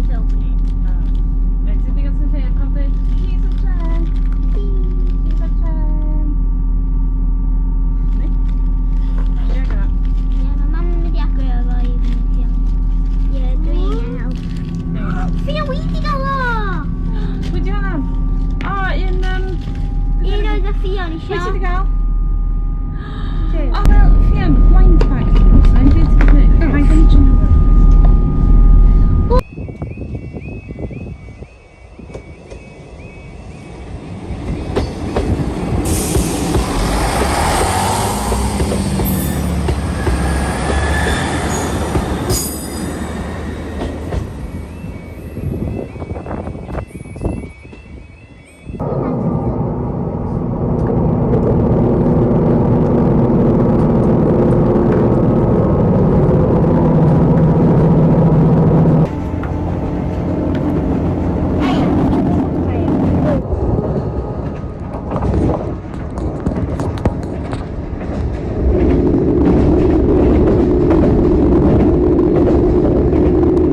to open it. Reit, ti'n digon sy'n lle, pam dweud, cheese a tren. Cheese a tren. Ni? Ie, gyda. Ie, mae mam yn mynd i agor o fo i fyny Ffion. Ie, dwi angen help. Ffion, wi di gael o! Pwy di hwnna? O, un... Un oedd y Ffion Pwy ti isio. di gael? O, wel, Ffion, blind bag. Mae'n dweud ti'n gwneud. Mae'n gwneud nhw.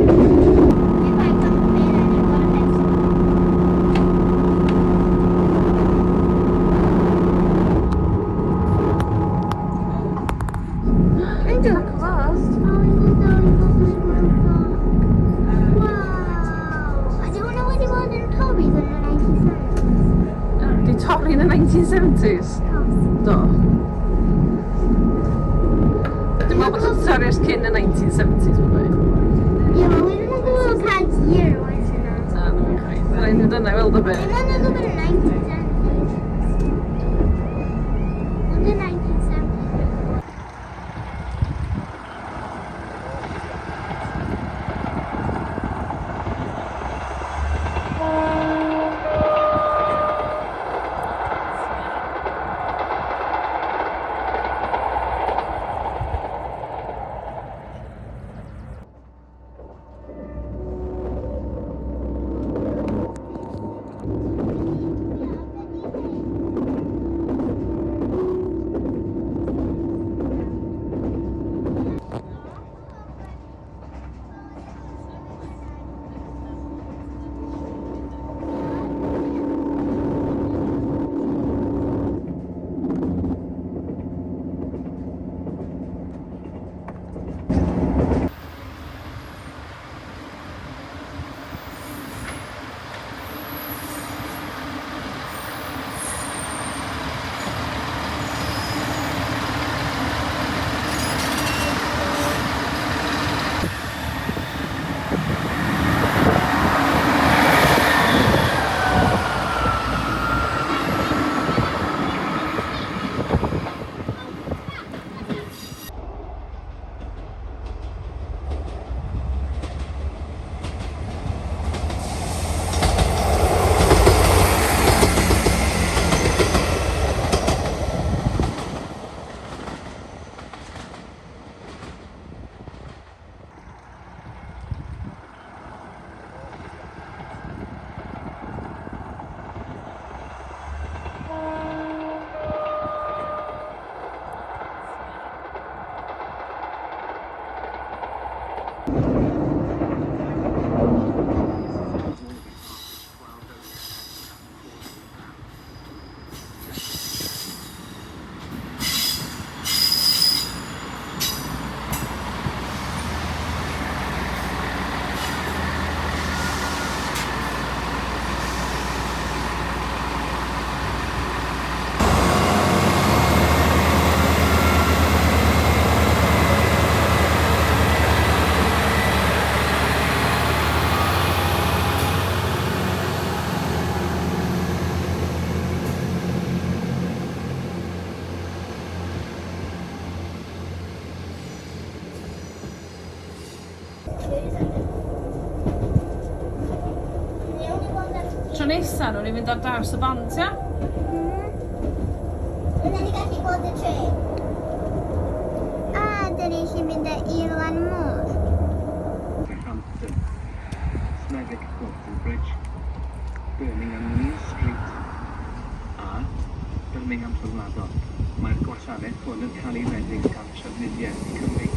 If I come in and I've got a pencil. Last. Oh, Wow. Ydy hwnna wedi bod yn Tories yn y 1970s? Di torri yn y 1970s? Do. Dwi'n meddwl bod o'n torri ers cyn y 1970s, mae'n dweud. Ie, wel, we ddim yn gwybod pa year oedd hynna. Na, dwi'n chwaith. Rhaid ni dyna i weld o beth. Dwi'n yn gwybod y 1970s. Ond y 1970s. Tro nesa, nhw'n i fynd ar draws y bont, ia? Fydden ni gallu gweld y trên. A, dyn ni eisiau mynd i'r lan môr. Southampton, Smethwick Gorton Bridge, Birmingham New Street a Birmingham Rhyngwladol. Mae'r gwasanaeth hwn yn cael ei redeg gan Trafnidiaeth Cymru.